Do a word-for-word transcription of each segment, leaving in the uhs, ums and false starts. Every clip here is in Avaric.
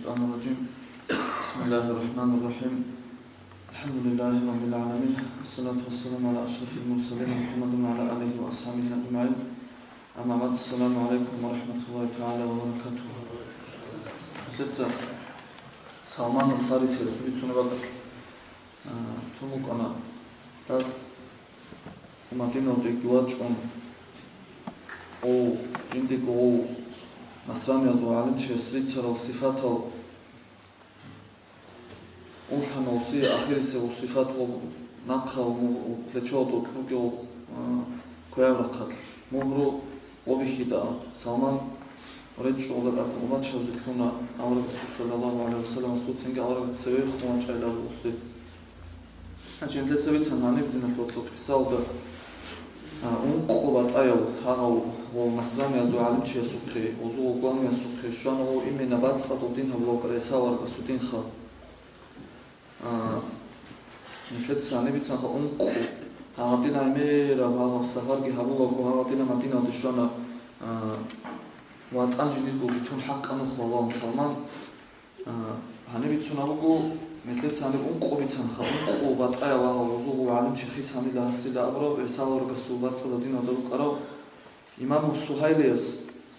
الشيطان الرجيم. بسم الله الرحمن الرحيم. الحمد لله رب العالمين. والصلاة والسلام على أشرف المرسلين محمد وعلى آله وأصحابه أجمعين. أما بعد. السلام عليكم ورحمة الله تعالى وبركاته. Лъица Салманул Фарисиясул бицунеб бакӀалъ, а, тун букӀана дас Мадиналде вачӀун, гъов, жиндего гъов насраниязул гӀалимчияс рицарал сифатал, унлъана гъосие ахирисеб сифат гъоб, нахъа гъоб, гъоб плечо гъоб ругел, а, квегӀаб рахъалъ мугьру гъоб бихьидал, Салман речӀчӀулеб абун умачалде лъуна аварагасул, саллаллагьу гӀалайгьи вассалам, цинги аварагас цевехун вачӀайилан абун гъосде. Гьанже нилъеца бицана гьаниб диналъул цо къисалда, а, ункъо батӀаяв гьагъав ва насраниязул гӀалимчиясухъе, гъозул гъогламиясухъе щвана гъов имена бацӀцӀадаб дин гьабулев вукӀарав ГӀиса аварагасул динха. А, нилъеца гьаниб бицанха ункъо, гьагъадин гӀемераб гьагъаб сапарги гьабулаго, гьагъадин Мадиналде щвана, а, ватӀан жиндиргоги тун хӀакъа нух балагьун Салман. А, гьаниб бицунеб буго, нилъеца гьаниб ункъо бицанха, ункъо батӀаяв гьагъав гъозул гӀалимчи хисанила гьасила абурав ГӀиса аварагасул бацӀцӀадаб диналда вукӀарав имаму Сугьайлияс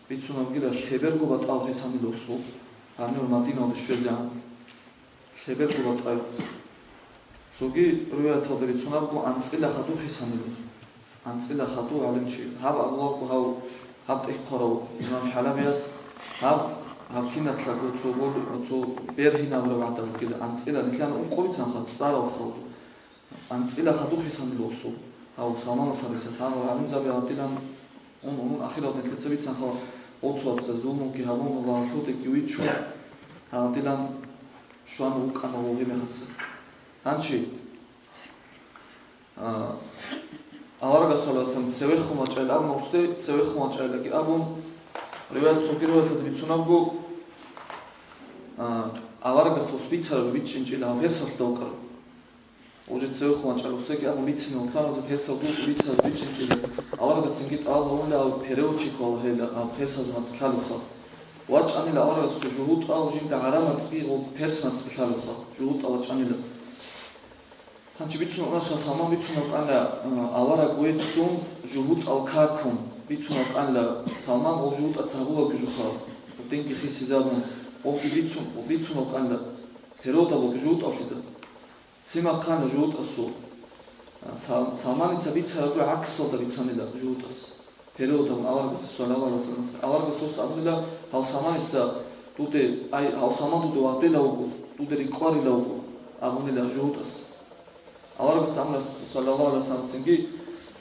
бицунеб бугила лъеберго батӀаяв хисанила гъосул, гьанив Мадиналде щвезегӀан. Лъеберго батӀаяв. Цоги риваяталда бицунеб буго анцӀила хадув хисанила. АнцӀила хадув гӀалимчи. Гьаб абулаго гьав, гьаб тӀехь хъварав имам ХӀалабияс, гьаб, гьаб киналъго цо бол-, цо бергьинабураб гӀадамал вугила. АнцӀила нилъан ункъо бицанха цӀарал халкъ. АнцӀила хадув хисанила гъосул. Гьав Салманул Фарисияс гьагъал гӀалимзаби гьадилан ун, ун, ахирал нилъеца бицанха, оцуаца зулмуги гьабун, Аллагьасул декӀги вичун, гьадилан щван вукӀана гъов гьеб мехалъ. Гьанчи, А, аварагас, саллаллагьу гӀалайгьи вассалам, цевехун вачӀайилан абун гъосде, цевехун вачӀайилаги абун, риваят, цоги риваяталда бицунеб буго, а, аварагас гъос бицараб бичӀчӀинчӀила гьав персалъ вукӀарав. Уже цевехун вачӀарав гъосеги абун бицине вукӀана, персалъ вукӀарав бицараб бичӀчӀинчӀила. Аварагас цинги тӀалаб гьабунила гьав переводчик валагьейилан, гьав персаз мацӀ лъалевха. ВачӀанила аварагасухъе жугьутӀал, жинда гӀараб мацӀги гъоб перс мацӀги лъалевха, жугьутӀал вачӀанила. Гьанчи бицун вукӀана, Салман бицун вукӀана, а, авараг веццун, жугьутӀал какун, бицун вукӀана Салман гъоб жугьутӀаца гьабулебги жуха, гъоб динги хисизабун, гъобги бицун, бицун вукӀана Гьеродалъул жугьутӀаллъидал. Ци махъана жугьутӀасул. А, Сал-, Салманица бицараб гӀаксалда бицанила жугьутӀас. Периодалъ аварагасда, саллаллагьу гӀалайгьи вассалам, аварагас гъосда абунила, гьав Салманица дуде, ай, гьав Салман дуде вагъдила вуго, дуде рикӀкӀварила вуго, абунила жугьутӀас. Аварагас абуна, саллаллагьу гӀалайгьи вассалам, цинги,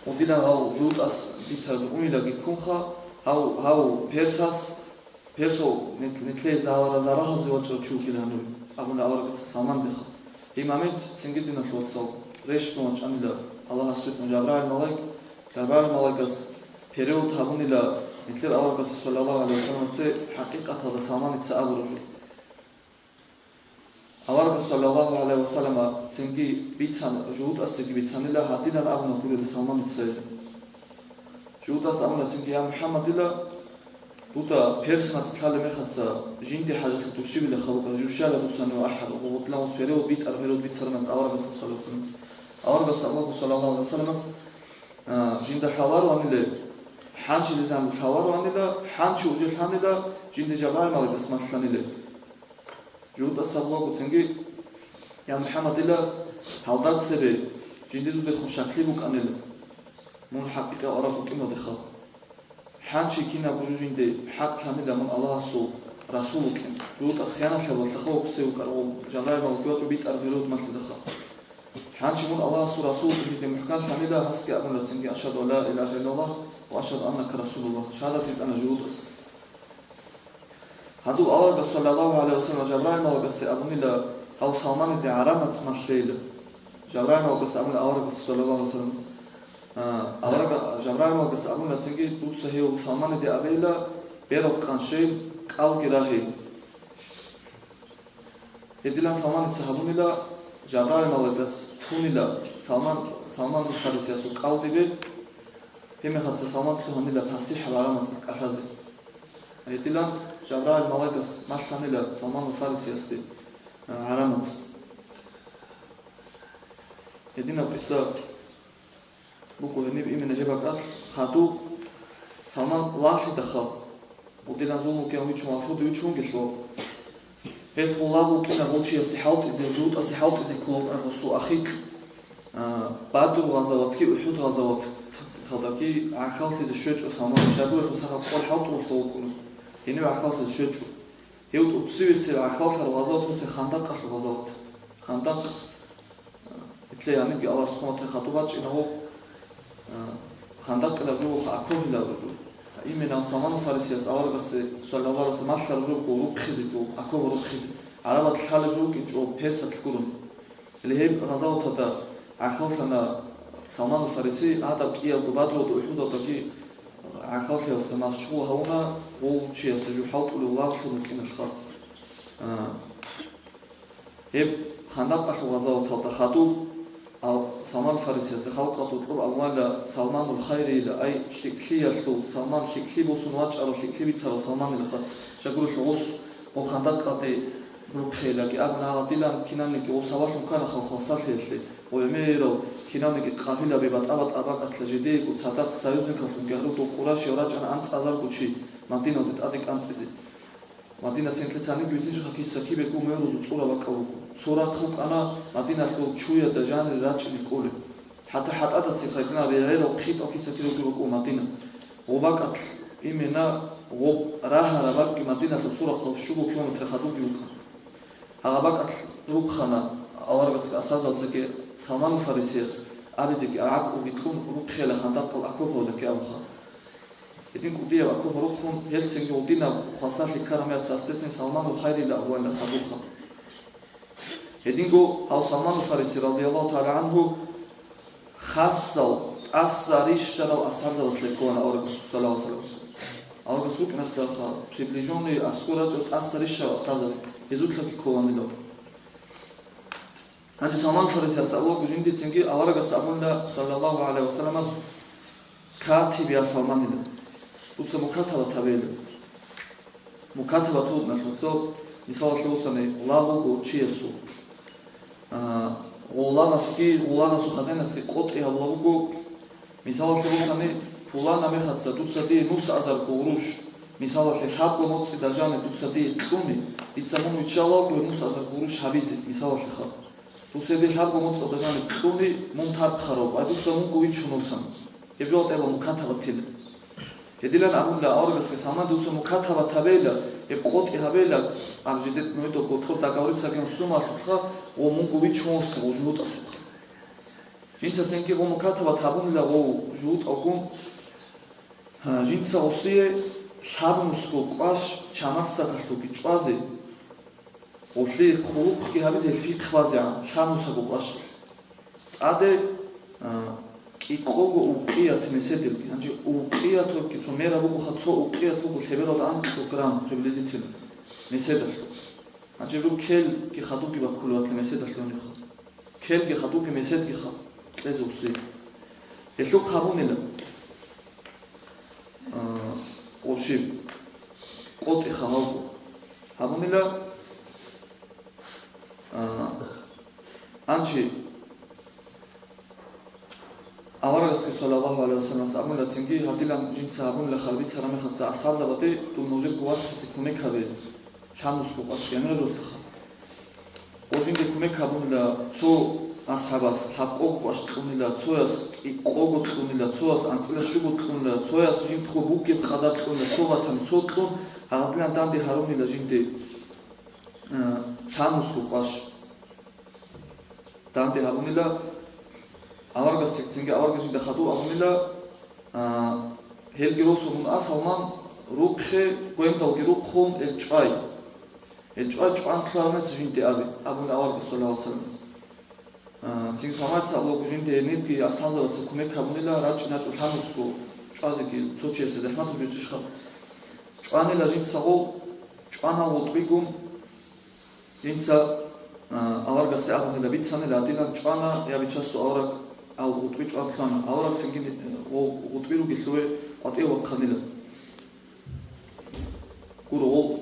гъодила гьав жугьутӀас дица дунилаги ккунха, гьав, гьав персас, персов нил-, нилъее зара-, зарагьалде вачӀарав чи вугилан гьанив, абуна аварагас Салмандехъа. Гьеб момент цинги, диналъул вацал, рещтӀун вачӀанила Аллагьасухъе Жабраил малаик, Жабраил малаикас перевод гьабунила нилъер аварагасда, саллаллагьу гӀалайгьи вассаламасе, хӀакъикъаталда Салманица абураб жо. Аварагас, саллаллагьу гӀалайгьи вассалам, цинги бицан, жугьутӀасеги бицанила, гьадинан абуна гурела Салманица. ЖугьутӀас абуна цинги: «Я МухӀаммад, дуда перс мацӀ лъалеб мехалъ жинде хӀажалъул тушибила халукъа, жив щала дуца гьанив ахӀарав, гъодилан ус перевод битӀараб, перевод бицараб мацӀ аварагасда, саллаллагьу гӀалайгьи вассалам». Аварагас абуна, саллаллагьу гӀалайгьи вассаламас, а, жинда лъаларо гьаниле, хӀанчилизан лъаларо гьанила, хӀанчи уже лъанила, жинде Жабраил малаикас малъаниле. ЖугьутӀас абулаго цинги: «Я МухӀаммад, гьалда цебе жинда дудехун щаклъи букӀанила, мун хӀакъикъат авараг вукӀиналдехун. ХӀанчи кинабго жо жинде хӀакълъанила мун Аллагьасул расул вукӀин». ЖугьутӀас хиянат гьабулелъул хӀакъалъулъ вукӀарав Жабраил малаик вачӀун битӀараб перевод малъидахъа. «ХӀанчи мун Аллагьасул расул вукӀин жинде мухӀканлъанила», гьасги абуна цинги: «Ашгьаду ан ла илагьа иллаллагь ва ашгьаду аннака расулуллагь», шагьадат битӀана жугьутӀас. Гьадуб аварагас, саллаллагьу гӀалайгьи вассалам, Жабраил малаикасе абунила гьав Салманиде гӀараб мацӀ малъейилан. Жабраил малаикас абуна аварагасда, саллаллагьу гӀалайгьи вассалам, а, аварага-, Жабраил малаикас абуна цинги: «Дуца гьев Салманиде абейила, берал къанщей, кӀалги рагьей». Гьедилан Салманица гьабунила, Жабраил малаикас тунила Салман, Салман Фарисиясул кӀал дибе, гьебмехалъ Салман лъугьанила пасихӀ гӀараб мацӀ кӀалъазе. Гьедилан Жабраил малайкас малъанила Салманул Фарисиясде, а, гӀарамац. Гьединаб киса буго гьениб имина гьеб бакӀалъ хадуб Салман лагълъидахъал, гъудилан зулму ккеян вичун валъуде вичунгелъул, гьелъ гъуллагъ вукӀина гъов чиясе хӀалтӀизе, жугьутӀасе хӀалтӀизе ккола гъосул ахикь, а, Бадр гъазаватги УхӀуд гъазаваталдаги гӀахьаллъизе щвечӀо Салман, щайгурелъул сахаб къо хӀалтӀулъул вукӀуна, гьенив гӀахьаллъизе щвечӀо. Гьев тӀоцевесев гӀахьаллъараб гъазават буго Хандакъалъул гъазават. Хандакъ, а, гьелъие гьанибги Аллагьас хъван батани хадуб бачӀина гьоб, а, Хандакъилаб жо буго Акобилаб жо. Именно Салманул Фарисияс аварагасде, саллаллагьу гӀалайгьи ва саллам, малъараб жо буго рухъизе, жо, Акоб рухъизе. ГӀарабазда лъалеб жо букӀинчӀо персалъ гурони. Гьеб гъазаваталда гӀахьаллъана Салманул Фариси, гьадаб кӀиябго Бадралда, УхӀудалдаги гӀахьаллъиялдаса машгъул гьавуна, гъов чиясе жугьутӀ хӀалтӀулев лагълъун вукӀиналъха. А, гьеб Хандакъалъул гъазаваталда хадуб, а, Салманул Фарисиясда халкъалда гьоркьоб абула Салманул Хайрийила, ай, лъикӀлъиялъул Салман, лъикӀлъи босун вачӀарав, лъикӀлъи бицарав Салманилаха, щайгурелъул гъос гъоб Хандакъалде рухъейилаги абуна, гьагъадилан кинабниги гъов сабаблъун ккана хал-, хвасарлъиялъе, гъоб гӀемерал кинабниги къабилаби батӀа-батӀа бакӀалъа жидеего цадахъ союзникалъунги гьарурал къурайшиял рачӀана анцӀазарго чи Мадиналде тӀаде кӀанцӀизе. Мадинаца нилъеца гьанибги бицинчӀоха киса кибего морузул цӀура бакӀал руго. Цо рахъ рукӀана Мадиналъул чуяда жанире рачӀине кӀолеб. ХӀатта хӀатӀада цихъайилан регӀерал хъитӀал киса кибего бакӀо Мадина. Гъоб бакӀалъ именно гъоб рагьараб бакӀги Мадиналъул цо рахъал щуго километр хадубги букӀана. Гьагъаб бакӀалъ рухъана аварагасги асхӀабзабацаги Салманул Фарисияс абизеги гӀакълуги кьун рухъейила Хандакъал окопалдаги абуха. Гьедин кӀудияб окоп рухъун, гьелцинги гъудинаб хвасарлъи ккараб мехалъ цасдесин Салманул Хайрийила абула хадубха. Гьединго гьав Салманул Фариси, радияллагьу тагӀала гӀангьу, хасал тӀаса рищарал асхӀабзабаца кколаан аварагасул, саллаллагьу гӀалайгьи ва саллам. Аварагас вукӀиналъухъа приближённый аскӀор рачӀарал тӀаса рищарал асхӀабзаби гьезулъаги кколанилан. Гьанже Салман Фарисияс абулаго жиндицинги аварагас абуна, саллаллагьу гӀалайгьи ва салламас: «Катиб, я Салманила, дуца мукатабат гьабейила». Мукатабат гьуд налъуцо, мисалалъе босани, лагъ буго чиясул. А, гъоллагъасги, гъоллагъасул хазанасги къотӀи гьабула буго, мисалалъе босани, пуланаб мехаца дуца дие нус азар гуруш, мисалалъе, лъабго моцӀида жаниб дуца дие кьуни, дица мун виччалаго нус азар гуруш гьабизе, мисалалъеха. Дуца дие лъабго моцӀалда жаниб кьуни, мун тархъарав, ва дуца мунго вичун вусан. Гьеб жо тӀеба мукатабатила. Гьедилан абула аварагасги: «Салман, дуца мукатабат гьабейила, гьеб къотӀи гьабейила, аб жидет нойда гъоркьор договориться гьабун сумалъулъха, ва мунго вичун вусан, ва жугьутӀасухъа». Жинцасенги гъо мукатабат гьабунила гъо жугьутӀалгун, гьа, жинца гъосие лъабнусго кӀваш чамасдакалъулги чӀвазе, гъолъие хъулухъги гьабизе, гьелъие хъвазегӀан лъабнусаго кӀвашалъ. ТӀаде, а, кӀикъого укъият меседилги. Гьанже укъият вукӀи цо мера бугоха, цо укъият буго лъебералда анкьго грамм приблизительно меседалъул. Гьанже ру келги хадубги баккулеватлъи меседалъунихъа. Келги хадубги меседгиха кьезе усе. Гьелъухъ гьабунила, а, общий къотӀи хабалго. Гьабунила, а, анчи аварагасги, саллаллагьу гӀалайгьи ва саллам, абунила цинги, гьадилан жинца гьабунила халбицараб мехалъ асхӀабзабаде, дун нужерго вацасе кумек гьабе. Лъабнусго кӀваш гьаниралъулха. Гъозинги кумек гьабунила, цо асхӀабас лъабкъого кӀваш кьунила, цояс кӀикъого кьунила, цояс анцӀила щуго кьунила, цояс жинтго бугеб къадар кьунила, цо ватани цо кьун, гьагъадилан данде гьарунила жинде, э, лъабнусго кӀваш. Данде гьабунила, аварагасцинги аварагас жинда хадув абунила, а, гьелги росулун а, Салман, рухъе, гвендалги рухъун, гьел чӀвай. Гьел чӀвай чӀван лъугьараб мехалъ жинде абе, абуна аварагас, саллаллагьу гӀалайгьи ва саллам. А, цин Салманица абулаго жинде гьенибги асхӀабзабаца кумек гьабунила, рачӀиначӀо лъабнусго чӀвазеги цо чиясе захӀмат бугечӀищха. ЧӀванила жинца гъов, чӀвана гъутӀбигун, Жинца, а, аварагасе абунила, бицанила, гьадинан чӀвана, я Бичасул авараг, ал гъутӀби чӀван лъана. Авараг цинги, э, гъо-, гъутӀби ругелъуве къватӀив вахъанила. Гуро, гъул-,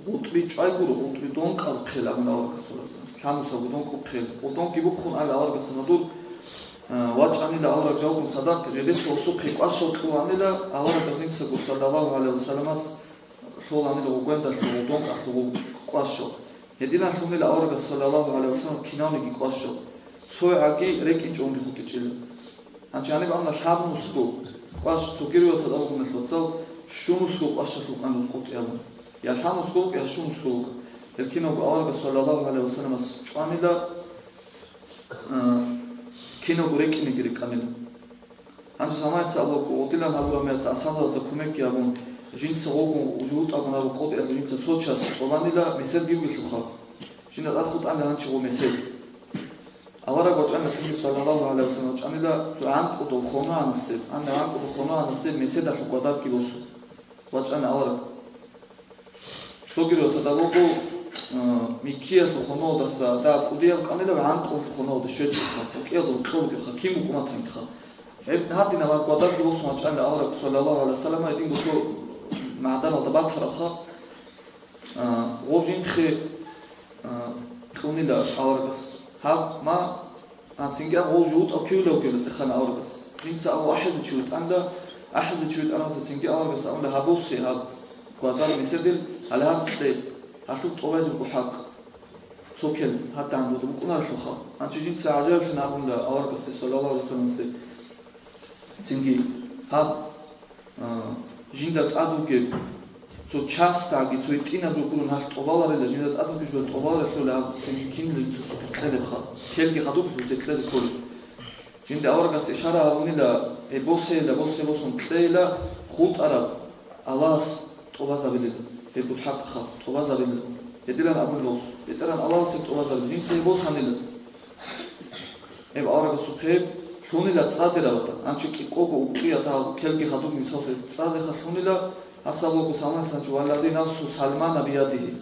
гъутӀби чӀвай гуро, гъутӀби донкъал хъел абун аварагас варасан. Лъамусабго донкъал хъел. Гъул донкъи бухъун али аварагас надур, а, вачӀанила авараг жалгун цадахъ, жедесго осухъе кӀвашал кьуланила аварагас жинцаго саллаллагьу гӀалайгьи вассаламас лъоланила гъугвендалъул гъул донкъалъул кӀвашал. Гьединалъунила аварагас саллаллагьу гӀалайгьи вассалам кинавниги кӀвашал. Цо гӀаги рекӀинчӀонги хутӀичӀила. Гьанже гьаниб амма лъабнусго кӀваш, цогируялда абуна лъоцал, щунусго кӀвашалъул къануз къотӀи абун. Я лъабнусго вукӀа, я щунусго вукӀа. Гьел киналго аварагас саллаллагьу гӀалайгьи вассаламас чӀванила, а, киналго рекӀинеги рекӀанила. Гьанже самайца абулаго, гъодилан гьабураб меца асхӀабзабаца кумекги гьабун, жинца гъогун жугьутӀ абун гьабу къотӀиялъул жинца цо час тӀоланила, месед гивгилъулха. Жинда тӀад хутӀанила гьанчи гъо месед. Авараг вачӀана цинги, саллаллагьу гӀалайгьи вассалам, вачӀанила цо гӀанкӀудал хоногьанасеб, гьанна гӀанкӀудал хоногьанасеб меседалъул гвадарги босун. ВачӀана авараг. Цогиро тадабого, а, миккиялъул хоногьдаса дагьаб кӀудияб къанила ва гӀанкӀудал хоногьда щвечӀеха, кӀудияб кьолгеха, кин букӀунатанха. Гьеб гьадинаб гвадарги босун вачӀанила авараг, саллаллагьу гӀалайгьи вассалам, гьединго цо магӀаданалда батараха. А, гъов жинхъе, а, кьунила аварагас. Гьаб ма, а, цинги гъов жугьутӀав кивлев кивла цӀехана аварагас. Жинца абу ахӀизе чи витӀанда, ахӀизе чи витӀаранца цинги аварагас абунда гьабусе гьаб гвадар меседил, гьале гьаб кье, гьалъул тӀобай дурго хӀакъ. Цо кел, гьадда гьанже букӀунарелъулха. Гьанчи жинца гӀажаиблъун абунда аварагасе, саллаллагьу гӀалайгьи вассаламасе. Цинги гьаб, а, жинда тӀад вугеб цо частаги, цо гьитӀинаб жо гурун гьалъ тӀобаларила, жинда тӀад вугеб жо тӀобаларелъула гьаб цинги кинлин цо сухъ кьелебха, келги хадуб бузе кьезе кколеб. Жинда аварагас ишара гьабунила, гьеб босейила, босе босун кьейила, хутӀараб Аллагьас тӀубазабилила, гьеб бутӀрахъха тӀубазабилила. Гьедилан абун бос, БетӀеран Аллагьас гьеб тӀубазабилила, жинца гьеб босанила. Гьеб аварагасухъе лъунила цӀадирабада, гьанчи кӀикъого укӀиятал келги хадуб мисаллъи цӀадеха лъунила, гьасаб вуго Салман санчи, валлади нафсу Салмана биядигьи.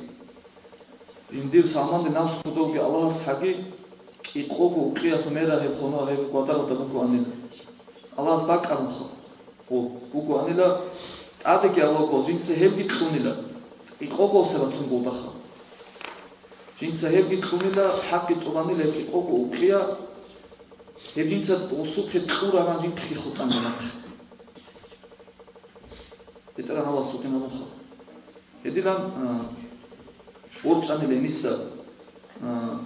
Жиндир Салманде нафс кодовги Аллагьас гьаги, кӀикъого укӀиялъул мера гьеб хонуа гьеб гвадаралда бугоанила. Аллагьас бакӀарунха. О, бугоанила, тӀадеги аваго, жинца гьебги кьунила, кӀикъого се батун голдаха. Жинца гьебги кьунила, хӀакъи тӀубанила гьеб кӀикъого укӀия, гьеб жинца гъосухъе кьураран жинхъе хутӀанила нахъе. БетӀеран Аллагьас гьукъинабунха. Гьедилан, а, ворчӀанила гьениса, а,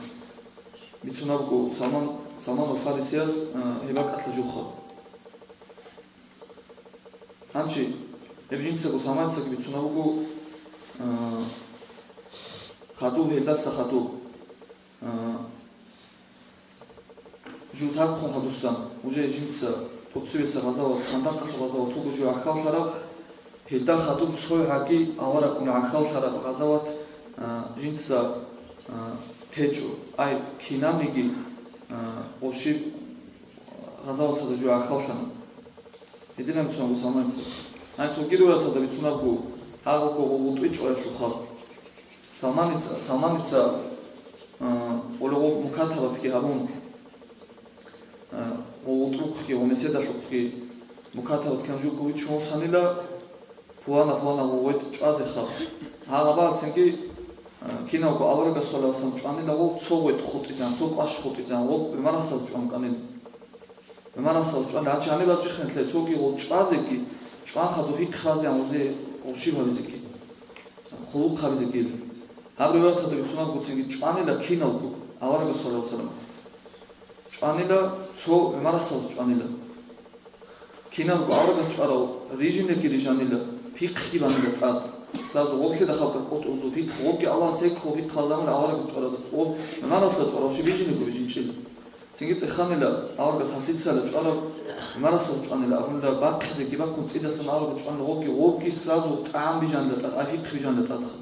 бицунабго Салман, Салманул Фарисияс, а, гьеб бакӀалъа жуха. Гьанчи, гьеб жинцаго Салманцаги бицунаб буго, а, хадуб, гьелдаса хадуб, а, жутархъун хадусан, уже жинца ТӀоцебеса гъазават, Хандакъалъа гъазават вуго жо гӀахьаллъараб, гьелда хадуб цо гӀаги аварагун гӀахьаллъараб гъазават, а, жинца, а, течӀо, ай, кинабниги, а, гъобщи гъазаваталда жо гӀахьаллъана. Гьединаб бицунаб буго Салманица. Гьанже цогидаб раталда бицунаб буго, гьагъабго гъул вутӀи чӀваялъул хал. Салманица, Салманица, а, гъоле гъоб мукатабатги гьабун, а, гъул вутӀрухъги, гъол меседалъухъги мукатабат ккан жуго вичун вусанила, пулана-пулана гъол гъветӀ чӀвазе хал. Гьагъаб цинги, а, киналго аварагас саллаллагьу гӀалайгьи вассалам чӀванила гъол цо гъветӀ хутӀизан, цо кӀваш хутӀизан, гъоб гӀумарасал чӀван кӀанила. Гьуманасал чӀван гьанчи гьанибаб жихъин лъе цоги гъол чӀвазеги, чӀван хадуб гьикъ разиан узе гъол щиб гьабизеги. Хъулухъ гьабизеги. Гьаб риваяталда бицунаб гуцинги чӀванила киналго, аварагас саллаллагьу гӀалайгьи вассалам. ЧӀванила цо гӀумарасал чӀванила. Киналго аварагас чӀварав рижинеги рижанила, пихъги банила тӀад. Сразу гъоблъида халкъ къотӀ узу пихъ, гъобги Аллагьас гьекъо пихъ гьалдамула аварагас чӀварав. Гъоб гӀумарасал чӀварав щиб бижинего бижинчӀила. Цинги цӀеханила, аварагас гьалъицала чӀвараб, гӀумарасал чӀванила абунила, бахъизеги бахъун цӀидасан аварагас чӀванила гъобги, гъобги сразу тӀагӀам бижанила тӀад, ай пихъ бижанила тӀадха.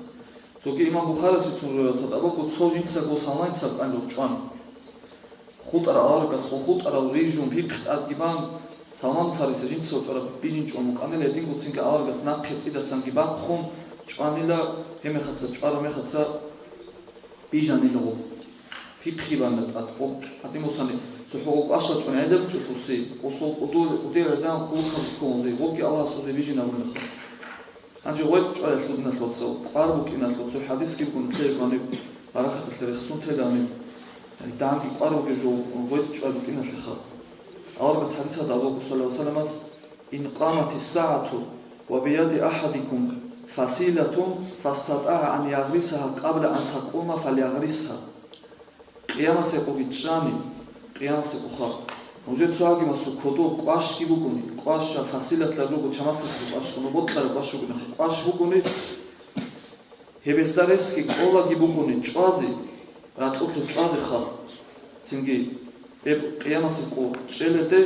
Цоги имам Бухарисицун риваяталда абуго, цо жинцаго Салманица кӀанила чӀван. ХутӀарав аварагас ва хутӀарав рижун пихъ тӀадги бан, Салман Фариси жинцаго чӀвараб бижинчӀун вукӀанила, гьединго цинги аварагас нахъе цӀидасанги бахъун чӀванила, гьеб мехалъ чӀвараб мехалъ бижанила гъоб. Пихъги бана тӀад гъоб. Гьадин босани, цохӀо гъоб кӀвашал чӀван гӀезабичӀолъуси, осол кӀудул, кӀудиял гӀезегӀан хъулухъазе кколазе, гъобги Аллагьас узе бижинабулеха. Гьанже гъветӀ чӀваялъул диналъул вацал, кӀвар букӀиналъул цо хӀадисги бугони, лъе гьаниб баракаталъе рехсон тела гьаниб, данги кӀвар бугеб жо гъветӀ чӀвай букӀиналъеха. Аварагас хӀадисалда абуго, саллаллагьу гӀалайгьи ва салламас: «Ин къаматис сагӀату ва бияди ахӀадикум фасилатун фастатӀагӀа ан ягърисагьа къабла ан такъума, фальягърисгьа». Къиямасеб къоги чӀани, къиямасеб къоха. Нужер цо гьагимасул кодоб кӀвашги бугони, кӀваша фасилатла руго, чамасдаса кӀвашго, бокьараб кӀваш бугони, кӀваш бугони, гьеб гьесда ресги кӀолаги бугони чӀвазе, ратӀлъухъе чӀвазеха. Цинги гьеб къиямасеб къо чӀеледе,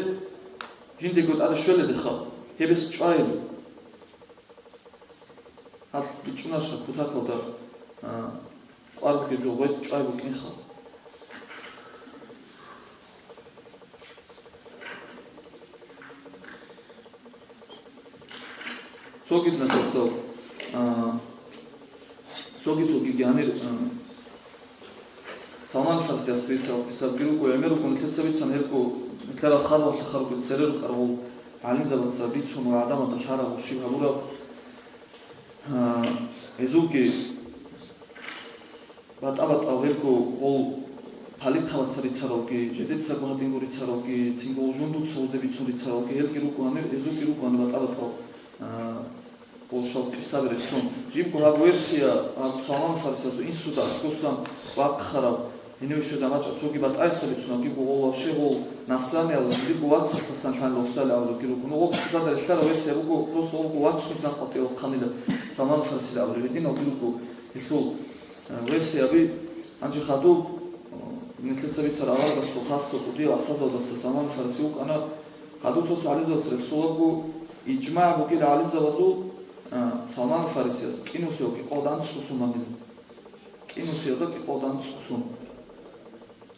жиндего тӀаде щвеледеха, гьеб гьес чӀвайилан. Гьалъ бичӀчӀунарищха кутакалда, а, кӀвар бугеб жо гъветӀ чӀвай букӀинха. Цоги диналъул вацал, а, цоги-цогиги гьанир, а, Салман Фарсияс бицал, бицалги руго, гӀемер руго, нилъеца бицан гьебго, нилъерал хъарвалъа хъарго цере рукӀарал гӀалимзабаца бицун ва гӀадамазда лъараб щиб гьабураб, а, гьезулги батӀа-батӀал гьелго гъол палихъалаца рицаралги, жидецаго гьадинго рицаралги, цинги гъол жундуца гьезде бицун рицаралги, гьелги руго гьанир, гьезулги руго гьанир батӀа-батӀал, а, Гъол щал кӀисаби рехсон. Жибго гьаб версия, гьаб Салман Фарисиялъул инсуда аскӀосан вахъараб, гьенив щведа мачӀа цоги батӀайса бицунаб, жибго гъол вообще гъол насраниял жибго вацасасан лъан лохсали абулебги руго. Ну, гъоб цоцазда релълъараб версия буго, просто гъолго вацун цӀакъ батӀиялхъанила Салман Фарисила абулеб гьединалги руго гьелъул. Э, версияби гьанже хадуб, э, нилъеца бицараб аварагасул хасго кӀудиял асхӀабзабаздаса Салман Фариси вукӀана. Хадуб цо-цо гӀалимзабаца рехсолебго, ижмагӀ бугила гӀалимзабазул, э, Салман Фарисияс кӀинусиялда кӀикъоялда анцӀго сон банила. КӀинусиялда кӀикъоялда анцӀго сон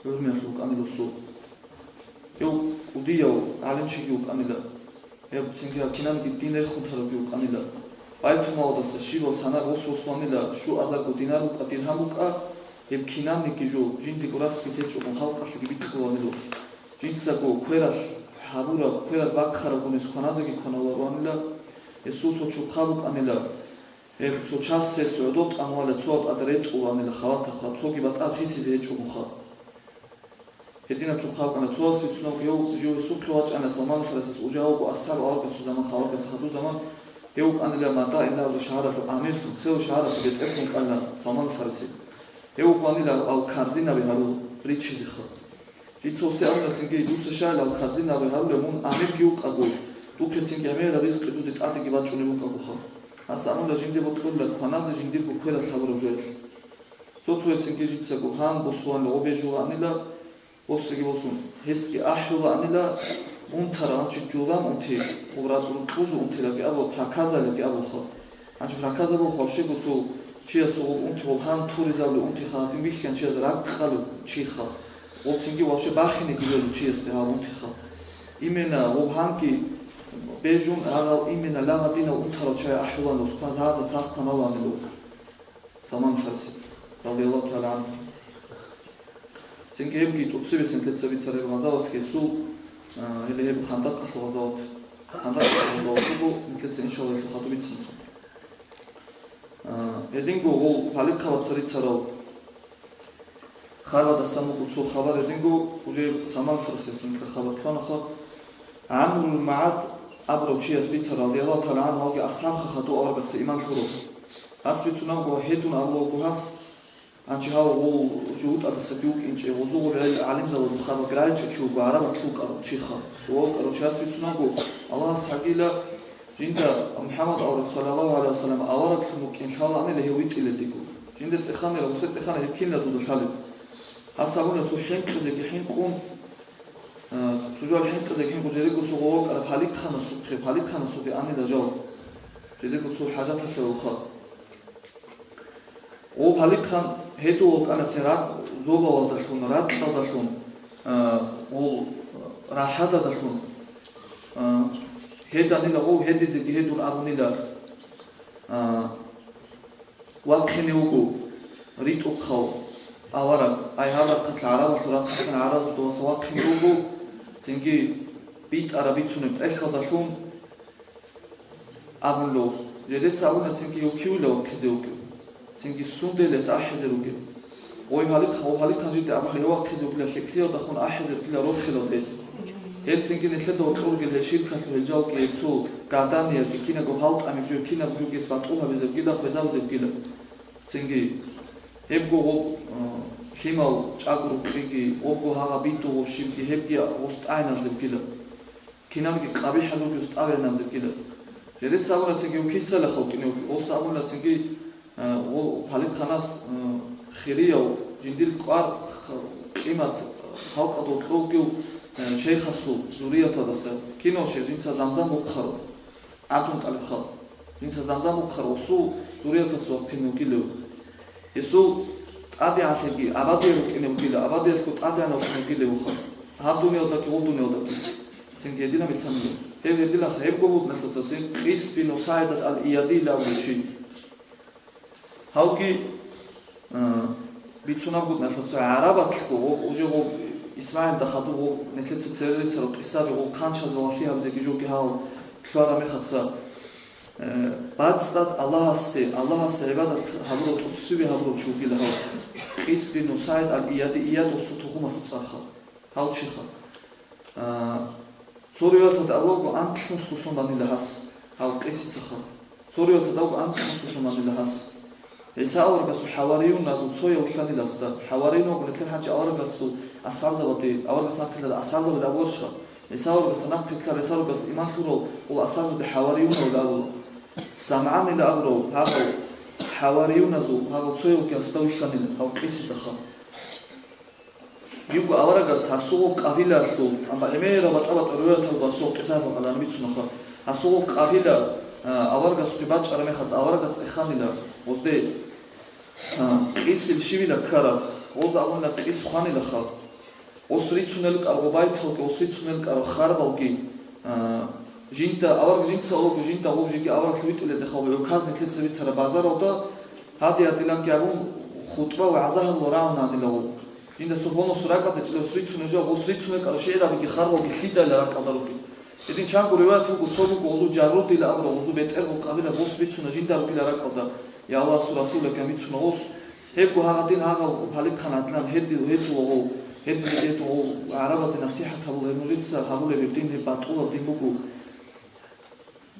гӀумруялъул вукӀанила гьесул. Гьев кӀудияв гӀалимчиги вукӀанила. Гьеб цинги гьаб кинабниги дин рехун тарабги вукӀанила. Байтулмалдаса щибаб санаб гъос-гъосанила, щуазарго динар букӀа, диргьам букӀа, гьеб кинабниги жо жиндего расги течӀого халкъалъеги бикьуларила гьес. Жинцаго квералъ гьабураб, квералъ бахъараб гьес кваназеги кваналаруанила, гьесул цо чурхъа букӀанила, гьеб цо час гьес гӀодоб тӀамугьалеб цояб тӀад ретӀулаанила халатабха, цоги батӀа хисизе гьечӀогоха. Гьединаб чурхъа букӀана цояс бицунеб, гьев жив гьесухъе вачӀана Салман Фарисиялъ, уже гьавго асхӀаб аварагасул заман, аварагас хадув заман, гьев вукӀанила МатӀаин абулеб шагьаралъул амирлъун, цеве шагьаралъул бетӀерлъун вукӀана Салман Фариси. Гьев вукӀанила ал-карзинаби гьарул риччазеха. Жинца гьесде абуна цинги: «Дуца щайилан ал-карзинаби гьарулев мун амирги вукӀаго, духъе цинги гӀемераб ризкъи дуда тӀадеги бачӀунеб букӀагоха. Гьас абуна жинде бокьулила кваназе жиндирго квералъ гьабураб жоялъ». Цо-цояцинги жинцаго гьан босуланила, гъобе жулаанила, босиги босун, гьесги ахӀулаанила, унтарал гьанчи жулан унти, гъоб ракӀ рукъузул унтилаги абула, проказалаги абулха. Гьанчи проказа буго вообще-го цо чиясул гъоб унти, гъоб гьан туризабулеб унти халатин бихьан чияз ракӀ къалеб чиха. Гъоб цинги вообще бахинеги гьелу чиясе гьаб унтиха. Именно гъоб гьанги бежун гьарал именно лагъадинав унтарал чай ахӀулан ускан гьаза цахъ кваналанило. Салман Фарси, радияллагьу тагӀала гӀангьу. Цинги гьебги тӀоцебесеб нилъеца бицараб гъазаватги гьесул, а, гьеле гьеб Хандакъалъул гъазават, Хандакъалъул гъазават буго, нилъеца, иншаллагь, гьелъул хадуб бицинха. А, гьединго гъол палихъалаца рицарал хабардасан буго цо хабар, гьединго уже Салман Фарсиясул хабар кканаха. ГӀамру ибн МагӀад абурав чияс бицарал, радияллагьу тагӀала гӀангьу, гьавги асхӀабха хадув аварагасда иман лъурав. Гьас бицунанго гьедун абулавго гьас, гьанчи гьав гъол жугьутӀадаса букӀинчӀев, гъозул гъол гӀел-, гӀалимзабазул хабар рагӀичӀев чи вуго, гӀарабалъ вукӀарав чиха. Дова вукӀарав чи гьас бицунанго, Аллагьас гьагила, жинда МухӀаммад авараг, саллаллагьу гӀалайгьи ва саллам, авараглъун вукӀин лъалаанила гьев витӀилелдего. Жинда цӀеханила, гъусе цӀехана гьеб кинила дуда лъалеб. Гьас абуна цо хӀинкъизеги хӀинкъун, а, цо жал хӀинкъизеги хӀинкъун, жидерго цо гъов вукӀарав палихъанасухъе, палихъанасухъе анила жал. Жидерго цо хӀажаталъе вуха. Гъов палихъан гьедул вукӀана церагъ зобалалдалъун, ракьалдалъун, а, гъол ралъадалдалъун, а, гьеданила гъов гьедизеги гьедун абунила, а, вахъине вуго ритӀухъав авараг, ай гьаб рахъалъ гӀарабалъул рахъалъан гӀаразулдаса вахъине вуго, цинги битӀараб бицунеб тӀехьалдалъун, абун лос. Жедеца абуна цинги гьев кивила вахъизе вугев, цинги сундел гьес ахӀизе ругев. Ой, гьалихъа, ой, гьалихъа жинда абухъе вахъизе вугила, лъикӀлъиялдахун ахӀизе ругила рохелал гьес. Гьел цинги нилъеда гьоркьор ругел гьел ширкалъул гьел жалги, гьеб цо гаданиябги, кинабго гьалтӀамиг жо, кинаб жугес батӀул гьабизе бугила, хвезабизе бугила. Цинги гьебго гъоб, а, лъимал чӀаго рукъиги, гъобго гьагъа бидугъоб щибги, гьебги гъос тӀагӀинабизе бугила. Кинабги къабихӀал ругес тӀагӀинабизе бугила. Жедеца абуна цинги гьев кисала халкъине вугев, гъос абуна цинги, а, гъо-, гьалихъанас, а, хирияв, жиндир кӀвар, х-, къимат, а, халкъалда гьоркьов вугев, а, шейхасул зурияталдаса, кинав шейх, жинца Замзам бухъарав. ГӀабдулмутӀалиб халкъ. Жинца Замзам бухъарав, гъосул зурияталъул вахъине вугилев. Гьесул тӀадегӀанлъиги абадияб рукӀине вугила, абадиялъго тӀадегӀанав вукӀине вугилевха. Гьаб дуниялдаги, гъоб дуниялдаги. Цинги гьединаб бицанила. Гьеб гьединахъ, гьебго бугонаха цо цин Къис бину СагӀидат ал-Иядила абулев чи. Гьавги, а, бицунаб бугонаха цо гӀарабалъго, гъо-, уже гъо-, ИсмагӀилда хадуб гъо-, нилъеца церерицарал къисаби гъо-, хъанчазда валъи гьабизеги жоги гьал лъугьараб мехаца, э, бацӀцӀад Аллагьасде, Аллагьасе гӀибадат гьабурав, тӀоцеве гьабурав чи вугила гьав. Къис бину СагӀид ал-Ияди, Ияд гъосул тухумалъул цӀарха. Гьав чиха. А, цо риваяталда абулаго, анлънусго сон банила гьас, гьав Къисицаха. Цо риваяталда абулаго, анлънусго сон банила гьас. ГӀиса аварагасул хӀавариюназул цояв вилълъанила гьасда. ХӀавариюн вуго нилъер гьанже аварагасул асхӀабзабаде, аварагас нахъе лъалеб асхӀабзабаде абуларищха? ГӀиса аварагасда нахъе лъалеб, ГӀиса аварагасда иман лъурал гъол асхӀабзабаде хӀавариюнав вилълъанила абула. СамгӀан вилълъанила абурав гьагъав хӀавариюназул гьагъав цоявги гьасда вилълъанила, гьав Къисицаха. Вуго аварагас гьасул къабилаялъул, амма гӀемерал батӀа-батӀа риваяталда гьасул къисаялъул бакӀалда бицунаха. Гьасул къабила, а, аварагасухъе бачӀараб мехалъ аварагас цӀеханила, гъозде, а, Къисил щивила ккараб, гъоз абуна Къис хванилаха. Гъос рицунел кӀар гъо байталги, гъос рицунел кӀар харбалги, а, жинда, авараг жинца олаго, жинда гъоб жеги авараглъи витӀиледехъ гьаб гӀуказ нилъеца бицараб базаралда, гьадин-гьадинанги абун, хутӀба вагӀза гьабула рагӀуна гьадинал гъо. Жинда цо бонус ракӀалда чӀолес рицунеб жо, гъос рицунел кӀар шигӀрабиги харбалги лъидайилан ракӀалда ругел. Гьедин чанго риваят буго, цо буго гъозул Жаррудила абурав, гъозул бетӀергъул къабила гъос рицуна жинда ругила ракӀалда, я Аллагьасул Расул, яги бицуна гъос. Гьебго гьагъадин гьагъав гьалихъан гӀадлан гьедил гьетула гъов, гьедил гьетула гъов гӀарабазде насихӀат гьабула, гьеб нужеца гьабулеб гьеб дин, гьеб батӀулаб дин буго.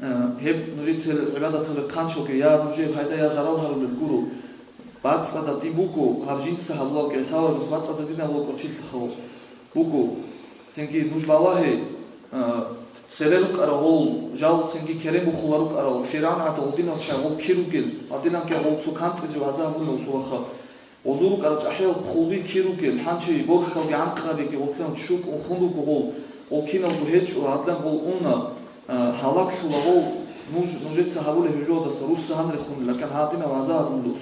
Э, гьеб нужецал гӀибадаталде хъанчалги, я нужее пайда, я зарал гьарулел гуро. БацӀцӀадаб дин буго, гьаб жинца гьабулалги, гӀисаларус бацӀцӀадаб дин гьабулалги чилъахъав буго. Цинги нуж балагье, а, цере рукӀарал гъол, жал цинги керен бухула рукӀарал, ФиргӀавн гӀадал гъудинал чагӀи гъол кир ругел, гьадинанги гъол цо кантӀизе вагӀза гьабуна гъосул ваха. Гъозул рукӀарал чӀахӀиял хъулби кир ругел, хӀанчи борхалги гӀанкъабиги гъорлъан чукӀун хун руго гъол, гъол киналго гьечӀо, гьадлан гъол уна, а, гьалаглъула гъол, нуж, нужеца гьабулеб гьеб жоялдаса русса гьанрехун, лакӀан гьадинаб вагӀза гьабуна дос.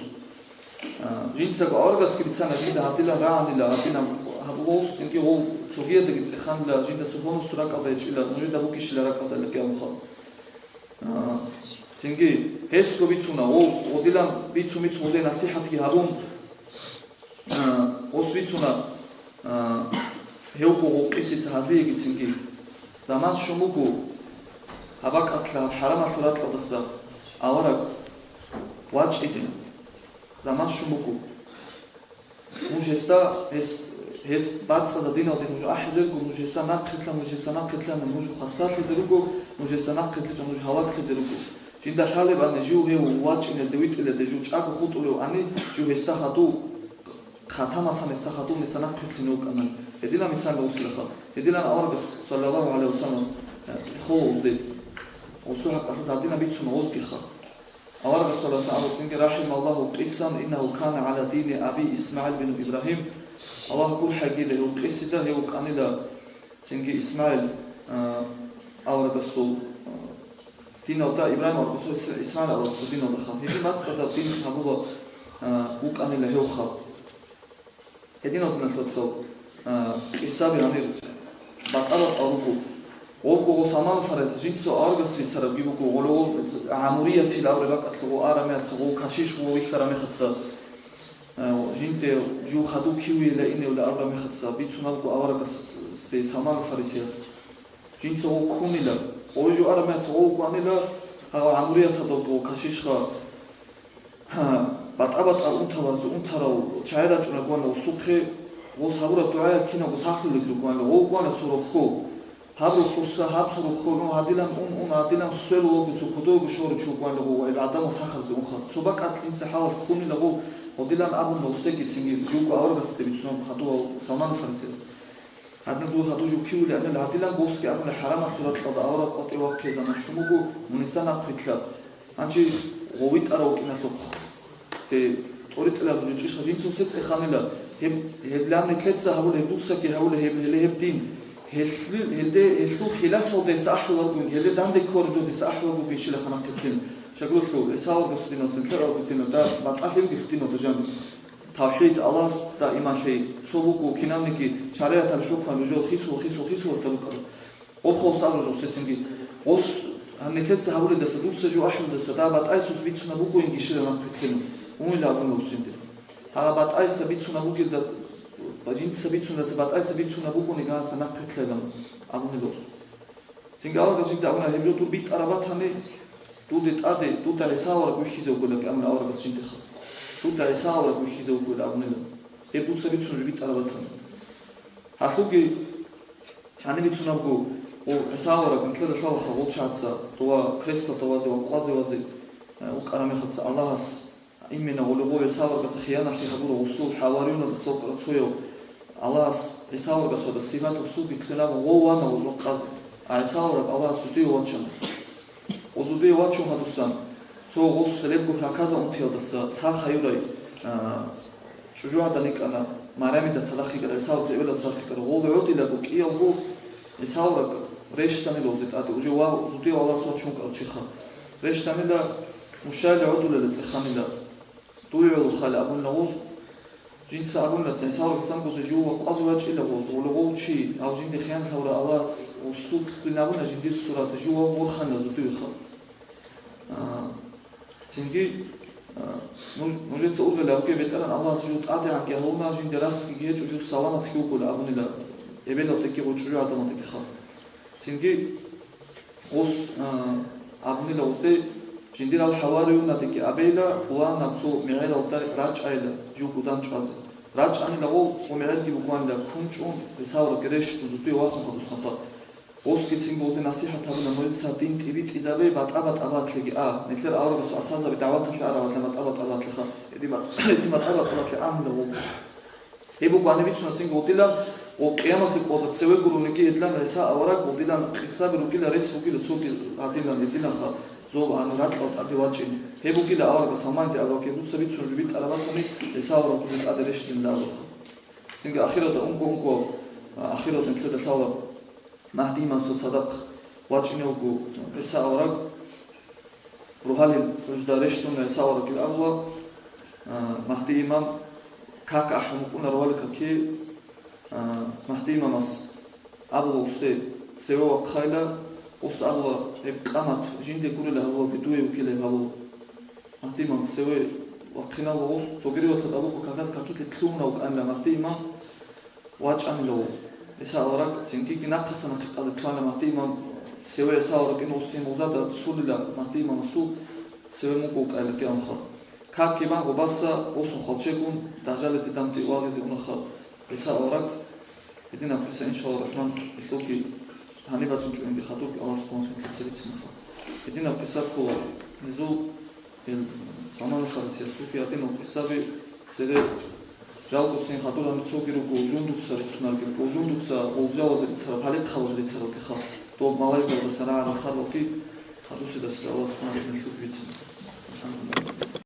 А, жинцаго аварагасги бицана, жинда гьадилан рагӀанила, гьадинаб гьабулев цинги гъов цогияздаги цӀеханила, жинда цо бонус ракӀалда гьечӀила, нужеда бугищила ракӀалда лакӀалуха. А, цинги гьесго бицуна, гъов гъодилан бицун-бицун гъозе насихӀатги гьабун, а, гъос бицуна, а, гьевго гъов Къисица гьазиеги цинги. Заман щун буго, гьаб бакӀалъа, гьаб хӀарамалъул ракьалдаса авараг вачӀине. Заман щун буго. Нуж гьесда, гьес, гьес бацӀцӀадаб диналде нуж ахӀизе руго, нуж гьесда нахъе лъан, нуж гьесда нахъе лъан, нуж хвасарлъизе руго, нуж гьесда нахъе лъичӀан, нуж гьалаглъизе руго. Жинда лъалебани, жив гьев вачӀинелде, витӀилелде жив чӀаго хутӀулев ани, жив гьесда хадув, хъатамасан гьесда хадув, гьесда нахъе лъине вукӀана. Гьединаб мицалги гъосилаха. Гьединан аварагас, саллаллагьу гӀалайгьи вассаламас, э, цӀехола гъозде. Гъосул хӀакъалъулъ гьадинаб бицуна гъозгиха. Аварагас саллаллагьу гӀалайгьи вассалам абуцинги: «РахӀималлагьу Къисан, иннагьу кана гӀала дини аби ИсмагӀил бину Ибрагьим». Аллагь гурхӀайгила гьев Къисида, гьев вукӀанила цинги ИсмагӀил, а, аварагасул, а, диналда, Ибрагьим аварагасул Ис-, ИсмагӀил аварагасул диналда хал. Гьедин бацӀцӀадаб дин гьабула, а, вукӀанила гьев хал. Гьединал диналъул, а, къисаби гьанир батӀа-батӀа руго. Гъобго гъо Салман Фарис жинца аварагас рицарабги буго, гъоло гъо гӀамуриятил абураб бакӀалъа гъо арамеяца, гъо кашиш гъо вихьараб мехаца, а, жинде жув хадув кивейила иневла абураб мехаца бицунабго аварагасде Салман Фарисияс. Жинца гъо ккунила, гъой жугьарамаца гъо вукӀанила, Гьав гӀамруяталда вукӀун кашишха, гьа, батӀа-батӀа унталазе унтарал чагӀи рачӀунел гуна усухъе, гъос гьабураб дугӀаялъ киналго сахлъулел ругоанила, гъов гуна цо рохьо. Гьаб рохьоса, гьаб цо рохьо, ну, гьадилан ун, ун, гьадилан сверулго цо кодойго шоричӀо гуанила гъов ва ил гӀадамал сахаразе унха. Цо бакӀалъ инца хӀалалъ ккунила гъов, гъодилан абуна усеги цинги, живго аварагасде бицунаб хадув Салман Фарисияс. Гьадин дур хадув жив кивулев абунила, гьадилан гъосги абуна хӀарамалъул ракьалда авараг къватӀив вахъизана, щун буго, муниса нахъвилълъа. Гьанже гъов витӀарав вукӀиналъухъ. Гье, тӀоритӀилаб жучӀищха жинцун цецӀеханила, гьеб, гьеб лан нилъеца гьабула, гьеб дуцаги гьабула, гьеб, гьеле гьеб дин. Гьелъи-, гьелде, гьелъул хилафалдаса ахӀуларгун, гьелде данде ккола жодаса ахӀуларгун бищила ханахъеблъин. Шагрулъул, гӀиса аварагасул диналъ, нилъер аварагасул диналъ, да, батӀалъи бугелъул диналда жан. ТавхӀид, Аллагьасда иман лъей, цо буго, кинабниги шаригӀаталъул хӀукму нужер хисул, хисул, хисулалда рукӀараб. Гъоб хъосаб ружуцецинги. Гъос гьаннилъеца гьабулелдаса, дуца жо ахӀулелдаса, да, батӀайсус бицунаб бугоинги щила нахъвилълъина, унила абуна русинде. Гьала батӀайса бицунаб бугелда, жинца бицунелдаса батӀайса бицунаб бугони гьаса нахъвилълъайилан абунила рус. Цинги аварагас жинда абуна, гьеб жо дур битӀараб батани, дулде тӀаде, дуда гӀиса авараг вихьизе вугилан абуна аварагас жиндехъа. Дуда гӀиса авараг вихьизе вугилан абунила. Гьеб дуца бицун жо битӀараб батани. Гьалъуги Гьаниб бицунабго, гъов ГӀиса авараг нилъеда лъалаха гъолчагӀаца дова креслалда вазе ва къвазе вазе, э, вукӀараб мехалъ Аллагьас, именно гъоле гъов ГӀиса аварагаца хияналъи гьабурав гъусул хӀавариял рацояв Аллагьас ГӀиса аварагасда сипат гъусулги кьунабун гъов вана гъоз вахъазе. А ГӀиса авараг Аллагьас зудие вачана. Гъоз зудие вачун гьадусан, цо гъос лебго хӀаказа унтиялдаса сах гьаюрай, а, чӀужугӀадан йикӀана, Марямида цадахъ йикӀара, ГӀиса авараг эбелалда цадахъ йикӀара. Гъол гӀодилаго кӀиялго ГӀиса авараг рещтӀанила гъозе тӀаде, уже ва зудие Аллагьас вачун вукӀарав чиха. РещтӀанила, мушайилан гӀодулел цӀеханила. Дуе гӀолохъали абунила гъоз. Жинца абунила, ГӀиса аварагасанго жив вакъвазе вачӀила гъоз, гъоле гъов чи, гьав жинде хиянат гьабурав Аллагьас гъусул кьунабуна жиндир сурат, жив вав ворханила зудивеха. А, цинги, а, нуж-, нужеца ургъел абуге, БетӀергьан Аллагьас жив тӀадегӀанги гьавуна, жинде расги гьечӀо, жив саламатги вугола абунила эбелалдаги гъой чӀужугӀаданалдаги хал. Цинги гъос, а, абунила гъосде, жиндирал хӀавариюнадеги абейла, пуланаб цо мегӀералда рачӀайла жив гудан чӀвазе. РачӀанила гъов, гъо мегӀерги бугоанила кунчӀун, ГӀиса аварагги рещтӀун зудие вахун хадусанха. Гъосги цинги гъозе насихӀат гьабуна, нужеца дин тӀибитӀизабе, батӀа-батӀа батлъиги а, нилъер аварагасул асхӀабзаби дагӀваталъе араватла батӀа-батӀа батлъиха, гьедин батӀ-, гьедин батӀа-батӀа батлъи анила гъов. Гьеб буго гьаниб бицуна цинги гъодилан, гъо къиямасеб къоялда цеве гурониги гьедилан ГӀиса авараг гъодилан къисаби ругила, рес бугила цоги гьадинан гьедиланха, зоб гьанив ракьал тӀаде вачӀине. Гьеб бугила аварагас гьаманде абураке, дуца бицун жо битӀараб батани, ГӀиса авараг дуде тӀаде рещтӀинила абураха. Цинги ахиралда унго-унго, а, ахиралда нилъеда лъала. Магьди имамасул цадахъ вачӀине вуго ГӀиса авараг. Рогьалил гӀужда рещтӀун ГӀиса аварагил абула, а, Магьди имам как ахӀун вукӀуна рогьалил каке, а, Магьди имамас абула усде, цеве вахъайла, ус абула, гьеб къамат жинде гурила гьавулаги дуе вукӀила гьавула. Магьди имам цеве вахъинавула ус, цогири ватад абухъа какас какилъе лъугьуна вукӀанила Магьди имам. ВачӀанила гъов. ГӀиса авараг цинги нахъасан хъикъазе ккана Магьди имам цеве, ГӀиса авараг ин гъосин гъозада цолила Магьди имамасул цеве мугъ вукӀайилан кӀиямха. Как имам гъобаса гъосун хвалчегун дажалиде данде вагъизе унаха ГӀиса авараг. Гьединаб къиса, иншалла рахман, гьелъулги гьаниб бачӀинчӀо инги хадубги Аллагьас хъван хинлъица бицинха. Гьединаб къиса ккола. Гьезул Ил Салман Фарисиясулги гьадинал къисаби цере жалго цин хадурани цоги руго жундуца рицунарги, жундуца гъолжалазе рицарал, гьалихъалазе рицаралги хал, доб малаикзалдаса рагӀарал харалги хадусидаса Аллагь субхӀанагьу ва тагӀала бицина. АлхӀамдулиллагь.